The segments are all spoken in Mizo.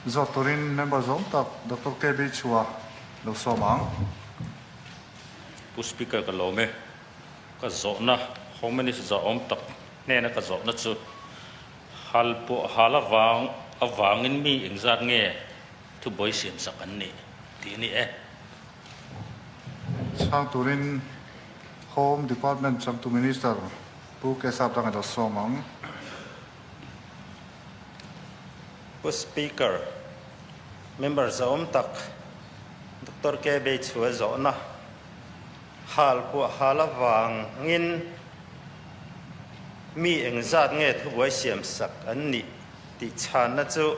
Zawt turin member zawng tak Doctor KB Chhua lo sawm ang. Pu Speaker ka lawm e. Ka zawhna Home Minister zahawm tak hnena ka zawhna chu hal pawh hal avang avangin mi engzat nge thubuai siamsak an nih tih a ni e. Chhang turin Home Department changtu Minister Pu Kesap Dang a lo sawm ang. Pu Speaker, member zahawm tak Doctor K. Beichhua zawhna hal puah hal avangin mi engzat nge thubuai siamsak an nih tih chhanna chu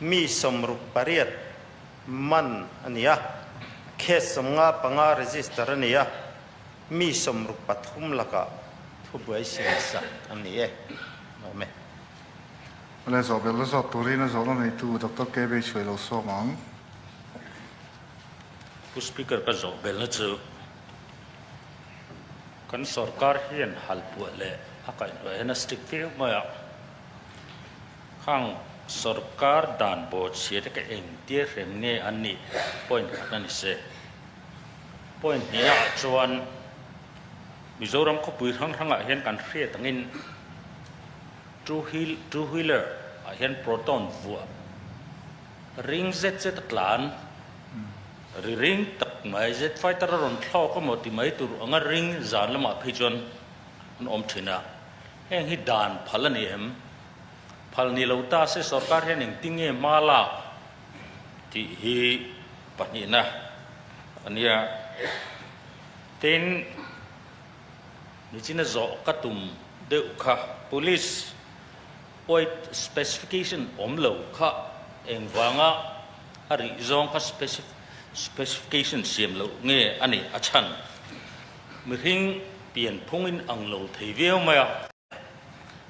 mi 68 man a ni a, case 55 register a ni a, mi 63 lakah thubuai siamsak an ni e. Awm e. Awle zawh belh la zawt turin a zawhna neitu Doctor KB Chhuai lo sawm ang. Pu Speaker ka zawh belhna chu kan sorkar hian halpuah leh a kaihhnuai hian a strict viau mai a, khang sorkar dan bawhchhia te ka engtia hrem nge an nih point khat a ni se. Point hniah chuan Mizoram khawpui hrang hrangah hian kan hriat angin Two wheel two wheeler ah hian proton vuah ring zet zet a tlan ri ring tak mai jet fighter a rawn thlawk emaw ti mai tur anga ring zan lamah phei chuan an awm thin a, heng hi dan phal a ni em? Phal ni lo ta se sorkar hian engtin nge hma lak tih hi pahnihna a nia. Tin. Nichina zawh ka tum deuh kha Police weight specification awm lo kha engvanga a rih zawng kha specification siam loh nge a nih a chhan? Mihring pian phungin ang lo thei viau mai a.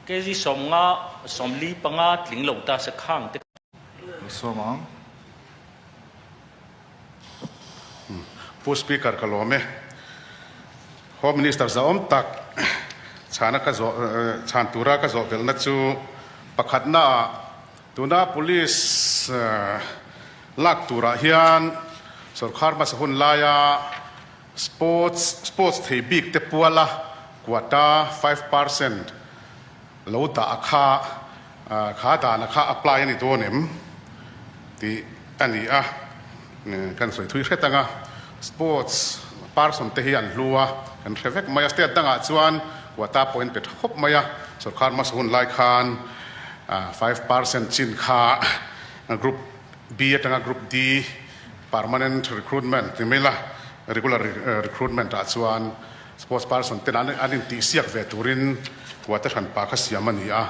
Kg 50, 45 tling lo ta se khang te kha. Lo sawm ang. Pu Speaker ka lawm e. Home Minister zahawm tak chhana ka zawh chhan tura ka zawh belhna chu pakhatna ah tuna Police lak turah hian sorkar hmasa hun laia Sports sports thei bik te puala quota 5% lo dah a kha kha dana kha apply a ni dawn em tih a ni a, kan sawi thui hret ang a, sports person te hi an hlu a, kan hre vek mai a, state dangah chuan quota point pe tha khawp mai a, sorkar hmasa hun lai khan 5% chin kha group B atanga group D permanent recruitment ti mai la, regular recruitment ah chuan Sports person ten an intihsiak ve turin quota hranpa kha siam a ni a,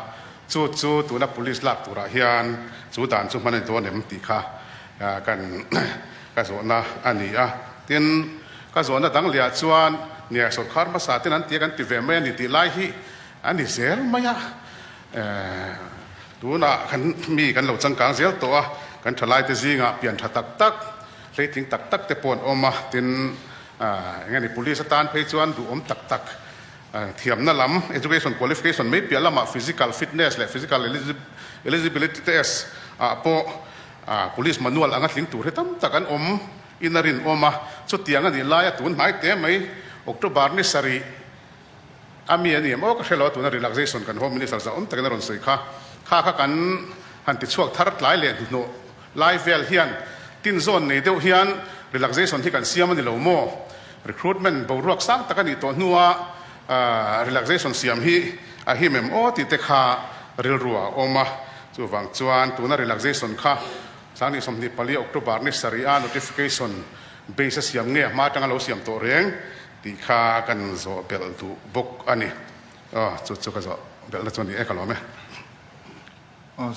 chu chu tuna police lak turah hian chu dan chu hman a ni dawn em tih kha kan ka zawhna a ni a. Tin, ka zawhna dang lehah chuan nia sorkar hmasa ten an ti a kan ti ve mai a ni tih lai hi a ni zel mai a, tunah kan mi kan lo changkang zel tawh a, kan thalaite zingah pian tha tak tak, hleitling tak tak te pawh an awm a, tin Eng nge ni police atan phei chuan duhawm tak tak thiamna lam education qualification mai piah lamah physical fitness leh physical eligibility test ah pawh police manual anga tling tur hi tam tak an awm in a rinawm a. Chutiang a nih laia tun hnai te mai October ni sarih a mi a ni em aw ka hre lo a tuna relaxation kan home minister zahawm takin a rawn sawi kha kha kha kan han ti chhuak thar tlai leh hnuhnawh lai vel hian tin zawn nei deuh hian relaxation hi kan siam a ni lo maw? Recruitment boruak sang tak a nih tawh hnua relaxation siam hi a him em aw tih te kha rilru ah a awm a, chuvang chuan tuna relaxation kha 2024 October ni sarih a notification base a siam nge a hma atanga lo siam tawh reng tih kha kan zawh belh duh bawk a ni. Aw chu chu ka zawh belhna chu a ni e ka lawm e.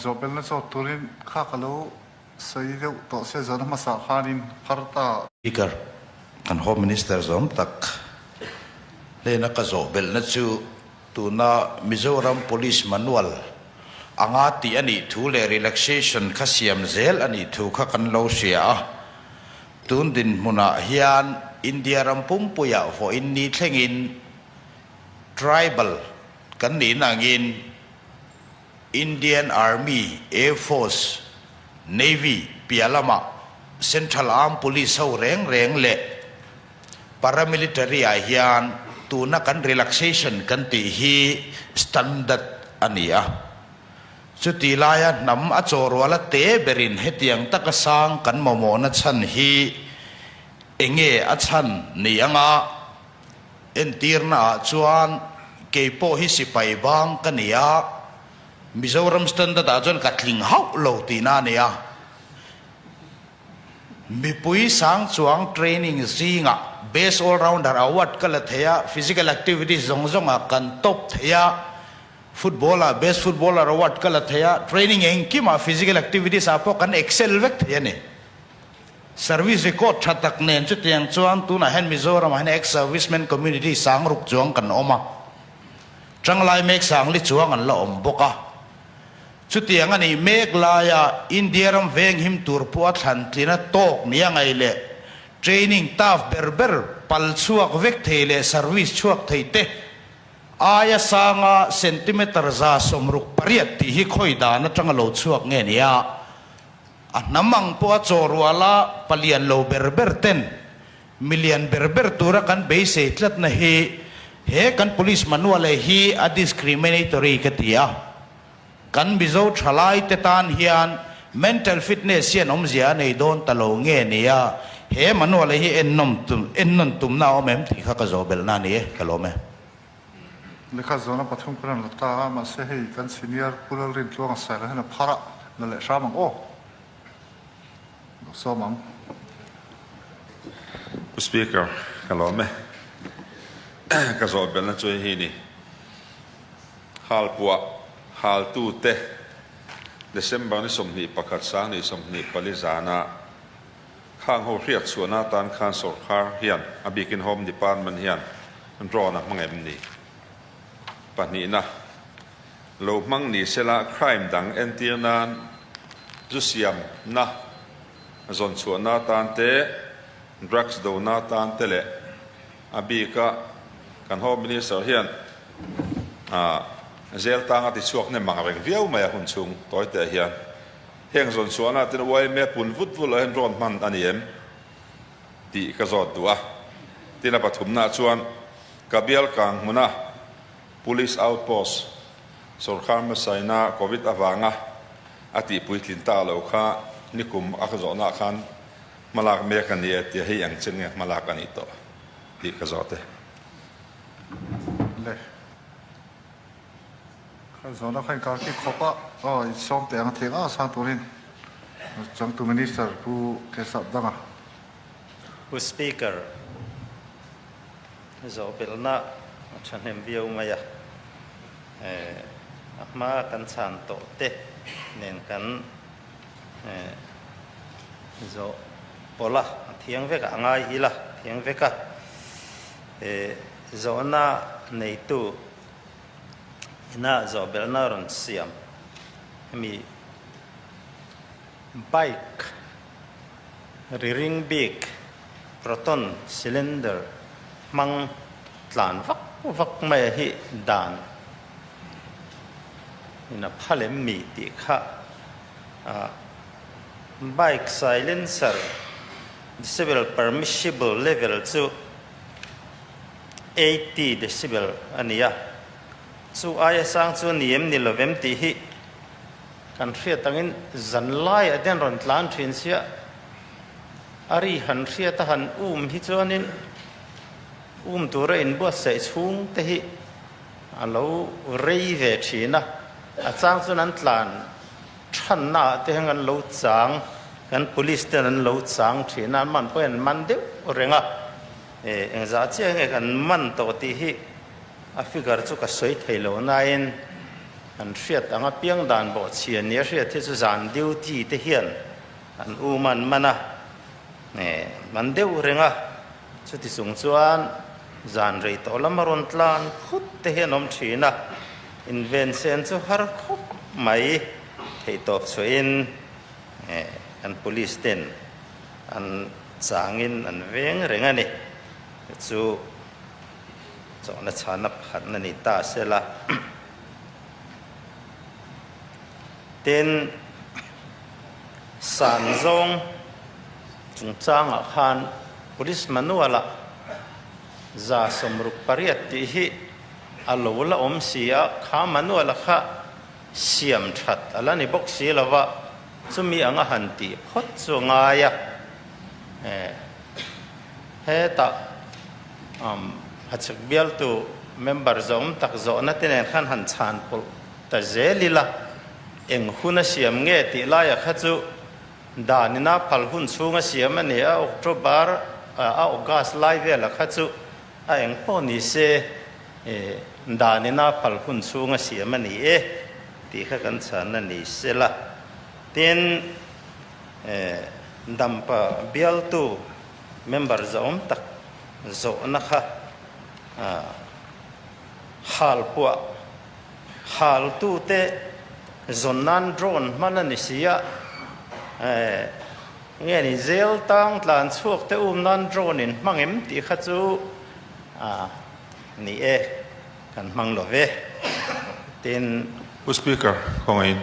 Zawhbelna zawt turin kha ka lo sawi deuh tawh sia zawhna hmasa khanin phar ta. Speaker, kan Home Minister zawm tak hnena ka zawhbelhna chu tuna Mizoram Police Manual anga tih a nih thu leh relaxation kha siam zel a nih thu kha kan lo hria a. Tun dinhmunah hian India ram pumpuiah vawiin ni thlengin tribal kan nihna angin Indian Army, Air Force, Navy piah lamah Central Armed Police ho reng reng leh Paramilitary ah hian tuna kan relaxation kan tih hi standard a ni a. Chuti laia hnam a chawhruala te berin hetiang taka sang kan mamawhna chhan hi enge a chhan ni anga entirna ah chuan kei pawh hi sipai bang ka ni a, Mizoram standard ah chuan ka tling hauh lo tihna a ni a. Mipui sang chuang training zingah Best All Rounder award ka la thei a, physical activities zawng zawngah kan top thei a, football ah Best Footballer award ka la thei a, training engkimah physical activities ah pawh kan excel vek thei a ni. Service record tha tak nen chutiang chuan tunah hian Mizoram ah hian ex-servicemen community sang ruk chuang kan awm a, tanglai mek sang li chuang an la awm bawk a. Chutiang a nih mek laia India ram venghim tur pawh a thlan tlin a tawk nia ngaih leh training tough ber ber pal chhuak vek thei leh service chhuak thei te aia sanga centimeter 168 tih hi khawi dan atanga lo chhuak nge nia a hnam ang pawh a chaw ruala palian lo ber ber ten milian ber ber tura kan beisei tlatna hi he kan police manual hi a discriminatory ka ti a. Kan Mizo thalai te tan hian mental fitness hian awmzia a nei dawn ta lo nge nia, he manual hi ennawm tum ennawn tumna a awm em tih kha ka zawh belhna a ni e, ka lawm e. Lehkha zawhna pathum kan rawn la ta a, mahse hei kan senior Pu Lalrintluanga Sailo hian a phar a, la leh hram ang aw. Lo sawm ang. Pu Speaker, ka lawm e. Ka zawh belhna chu hei hi ni. Halpuah haltute December ni 21 sang ni 24 zana khang ho hriat chhuahna atan khan sawrkar hian a bikin Home Department hian drone a hmang em ni? Pahnihna, lo hmang ni sela crime dang entir nan zu siamna zawn chhuahna atan te, drugs dona atan te leh A bika kan Home Minister hian zel tang a ti chhuak hnem ang reng viau mai a hun chhung tawi teh hian. Heng zawn chhuahna ten yma pun vut vut loh hian rawn hman a ni em tih ka zawt duh a. Tin a pathumna chuan ka bial kang hmuna Police Outpost sawrkar hmasaina Covid avanga a tihpuitlin ta lo kha nikum a ka zawhnaah khan Hmalak mek a ni e tia hei ang chen nge hmalak a nih tawh tih ka zawt e. Le. Kha zawhna kha inkar khi khawp a, aw i sawm teh ang a thei ang sang turin changtu Minister Pu Kesap Danga. Pu Speaker, zawhbelhna a thahnem viau mai a, a hma kan chhan tawh te nen kan Zawh pawlh a, a thiang vek a, a ngai ila thiang vek a. Zawhna neitu ina zawh belhna rawn siam hemi bike ri ring bik proton cylinder hmang tlan vak vak mai hi dan in a phal em mi tih kha Bike silencer decibel permissible level chu 80 decibel a ni a, chu aia sang chu a ni em ni lovem tih hi kan hriat angin zan laiah te an rawn tlan thin sia, a ri han hriat a han um hi chuanin um tura inbuatsaih chhung te hi a lo rei ve thin a, a chang chuan an tlan thanna ah te hian an lo chang, kan police ten an lo chang thin a, an man pawhin an man deuh reng a, e engzah chiah nge kan man tawh tih hi a figure chu ka sawi thei lo nain an hriat ang a piang dan bawh chhia nia hriat hi chu zan duty te hian an um a an man a, e man deuh reng a. Chuti chung chuan zan rei tawh lama rawn tlan phut te hian awm thin a, inven sen chu har khawp mai theihtawp chhuahin kan police ten an changin an veng reng a ni. Chu chawhna chhana phatna ni ta sela. Tin, San zawng chungchangah khan Police Manual-ah 168 tih hi a lo la awm si a, kha Manual-a kha siam that a la ni bawk si lo va, chumi anga han tih phawt chu a ngai a. Hetah Hachhek bialtu member zawm tak zawhna te nen khan han chhan pawlh ta zel ila, eng hun a siam nge tih laia kha chu danina phal hun chhung a siam a ni a, October a August lai vela kha chu a eng pawh ni se danina phal hun chhung a siam a ni e tih kha kan chhan a ni sela. Tin, Dampa bialtu member zawm tak zawhna kha hal puah haltute zawn nan drone hman a ni si a, nge ni zel tang tlan chhuak te um nan drone in hmang em tih kha chu ni e kan hmang lo ve. Tin. Pu Speaker, khawngaihin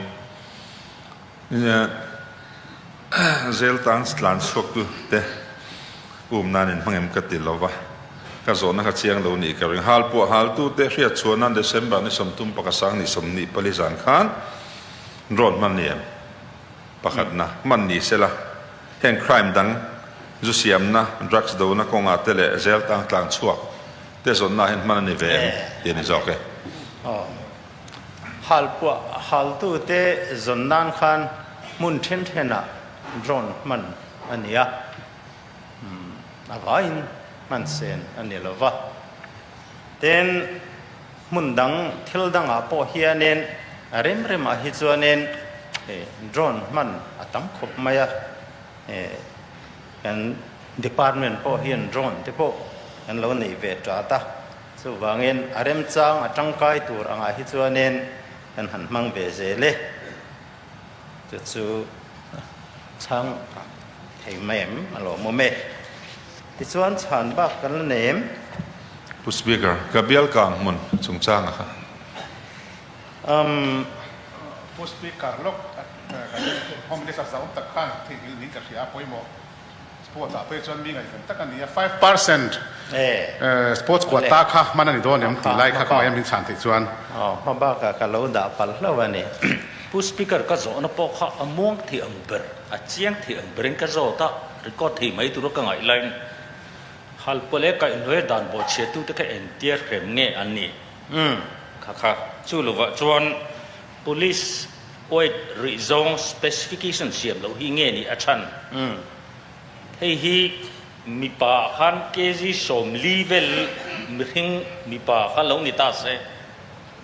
Zel tang tlan chhuak tu te um nan in hmangem ka ti lova, ka zawhna kha chiang lo nih ka ring. Hal puah hal tu te hriat chhuah nan December ni 30 pakasang ni 24 zan khan drone hman ni em? Pakhatna hman ni sela heng crime dang zu siamna, drugs dona kawngah te leh zel tang tlan chhuak te zawnna hian hman a ni ve em tih a ni zawk e. Halpuah haltute zawn nan khan hmun then thenah drone hman a ni a, a vaiin hman sen a ni lo va. Tin, hmun dang thil dangah pawh hianin a rem remah hi chuanin drone hman a tam khawp mai a, kan department pawh hian drone te pawh kan lo nei ve tat a. Chuvangin a remchang a tangkai tur angah hi chuanin kan han hmang ve zel e. Chu chu chhang thei mai em a lawmawm e. Tichuan chhan bak kan la nei em? Pu Speaker, ka bial kang hmun chungchanga kha. Umm. Pu Speaker, lawk kan Home Minister zauh tak khan theihnghilh niin ka hria a pawimawh. Sports ah phei chuan mi ngaihven tak a ni a, 5% sports quota kha hman a ni dawn em tih lai kha kawngah hian min chhan theih chuan. Aw, hma bakah ka lo dah palh hlauh a ni. Pu Speaker, ka zawhna pawh kha a muang thei ang ber, a chiang thei ang berin ka zawt a, record thei mai tura ka ngaih laiin Halpuah leh Kaihnuai dan bawhchhiatute kha engtia hrem nge an ni? Kha kha chu lovah chuan Police weight rih zawng specification siam loh hi nge nih a chhan? Hei hi mipa ah khan kg 40 vel mihring mipa kha lo ni ta se,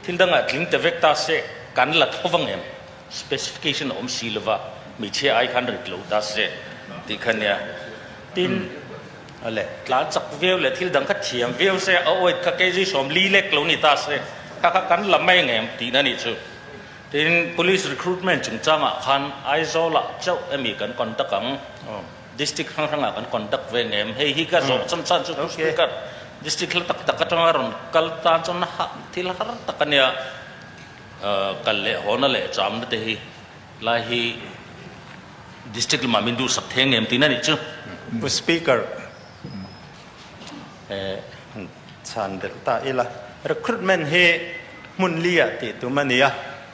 thil dangah tling ta vek ta se kan la tho vang em? Specification a awm si lova hmeichhia ai khan rit lo ta se tih kha nia. Tin, tlan chak viau leh thil dang kha thiam viau se a weight kha kg 40 lek lo ni ta se kha kha kan la mai ngem tihna nih chu. Tin, Police recruitment chungchangah khan Aizawlah chauh emi kan conduct ang, District hrang hrangah kan conduct ve ngem. Hei hi ka zawh chhan chhan chu Pu Speaker, District hla tak tak atanga rawn kal tan chuan thil har tak a nia, kal leh hawna leh chamna te hi lai hi District lamah min duhsak thei ngem tihna nih chu. Pu Speaker, chhan belh ta ila. Recruitment hi hmun li ah tih tum a ni a,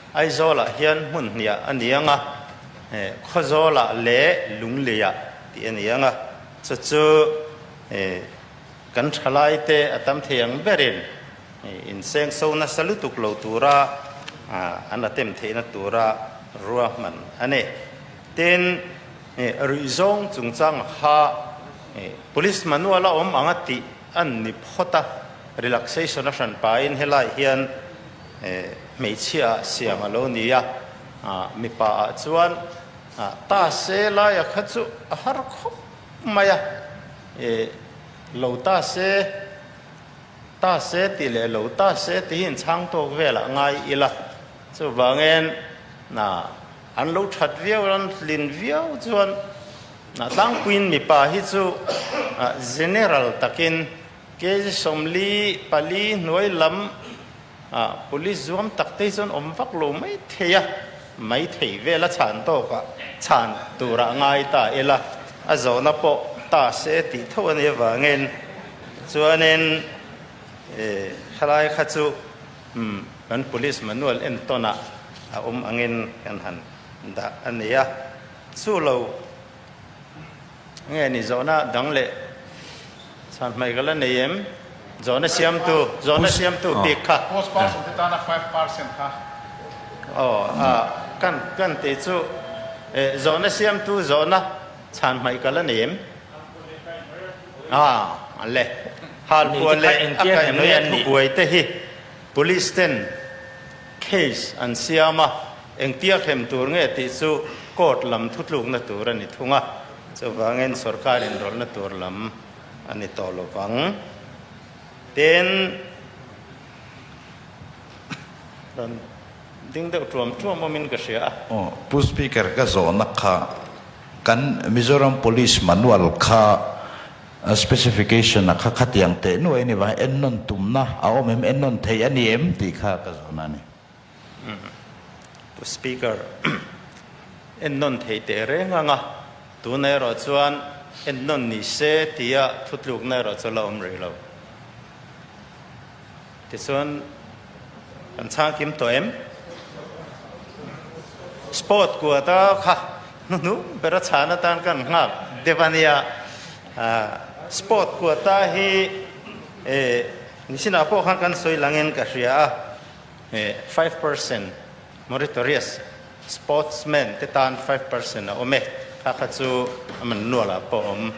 Aizawl ah hian hmun hnih ah a ni ang a, Khawzawl ah leh Lunglei ah tih a ni ang a, chu chu kan thalai te a tam thei ang berin insengso nasa lutuk lo tura an attempt theihna tura ruahman a ni. Tin, ruihzawng chungchang kha Police manual a awm ang a tih an ni phawt a, relaxation a hran pahin helai hian hmeichhia ah siam a lo ni a, mipa ah chuan ta se laia kha chu a har khawp mai a, lo ta se ta se tih leh lo ta se tih hi inchhang tawk velah ngai ila, chuvangin an lo that viau an hlin viau chuan Tlangpuiin mipa hi chu general takin kg 44 hnuai lam police zuam tak te hi chuan awm vak lo mai thei a. Mai thei vel a chhan tawkah chhan turah ngai ta ila, a zawhna pawh ta se tih tho a nih avangin chuanin thalai kha chu kan police manual entawnah a awm angin kan han dah a ni a. Chu lo nge ni zawhna dang leh chhan hmai ka la nei em? Zawhna siamtu, zawhna siamtu bik kha. Post person te tana 5% kha. Aw, a, kan, kan tih chu eh zawhna siamtu zawhna chhan hmai ka la nei em? A, le. Halpuah leh a kaihhnawih a thubuai te hi police ten case an siam a, engtia hrem tur nge tih chu court lam thutlukna tur a ni thung a, chuvangin sorkar inrawlhna tur lam a ni tawh lo vang. Tin, rawn ding deuh tuam tuam awmin ka hria a. Aw, Pu Speaker ka zawhna kha kan Mizoram Police Manual kha Specification a kha khatiang teh nuai ni vang ennawn tumna a awm em, ennawn theih a ni em tih kha ka zawhna a ni. Pu Speaker, ennawn theih teh reng ang a, tuna erawh chuan ennawn ni se tia thutlukna erawh chu la awm rih lo. Tichuan kan chhang kim tawh em? Sport kuata kha hnuhnung ber a chhan atan kan nghak deuh a nia. Sport kuata hi nisinah pawh khan kan sawi langin ka hria a, 5% meritorious sportsman te tan 5% a awm e, kha kha chu a man nualah pawh a awm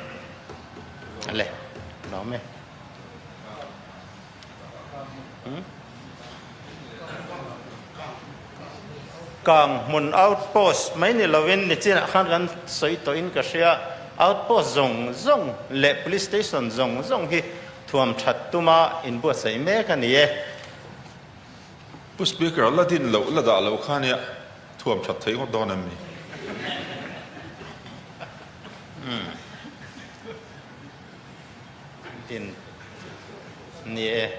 le, a awm e. Kang hmun outpost mai ni lovin nichinah khan kan sawi tawhin ka hria, outpost zawng zawng leh police station zawng zawng hi thuam that tuma inbuatsaih mek a ni e. Pu Speaker, la din loh, la dah loh kha nia thuam that thei ngawt dawn em ni? Din ni e.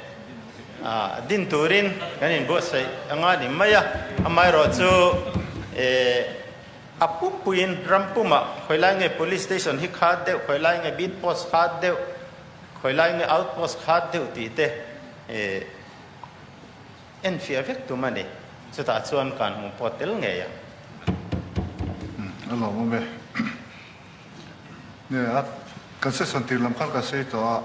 A din turin kan inbuatsaih anga ni mai a, amaherawh chu a pumpuiin ram pumah khawi lai nge police station hi khat deuh, khawi lai nge beat post khat deuh, khawi lai nge outpost khat deuh tih te enfiah vek tum a ni. Chutah chuan kan hmu pawh tel ngei ang. A lawmawm e. Nia, kan session tir lam khan kan sawi tawh a.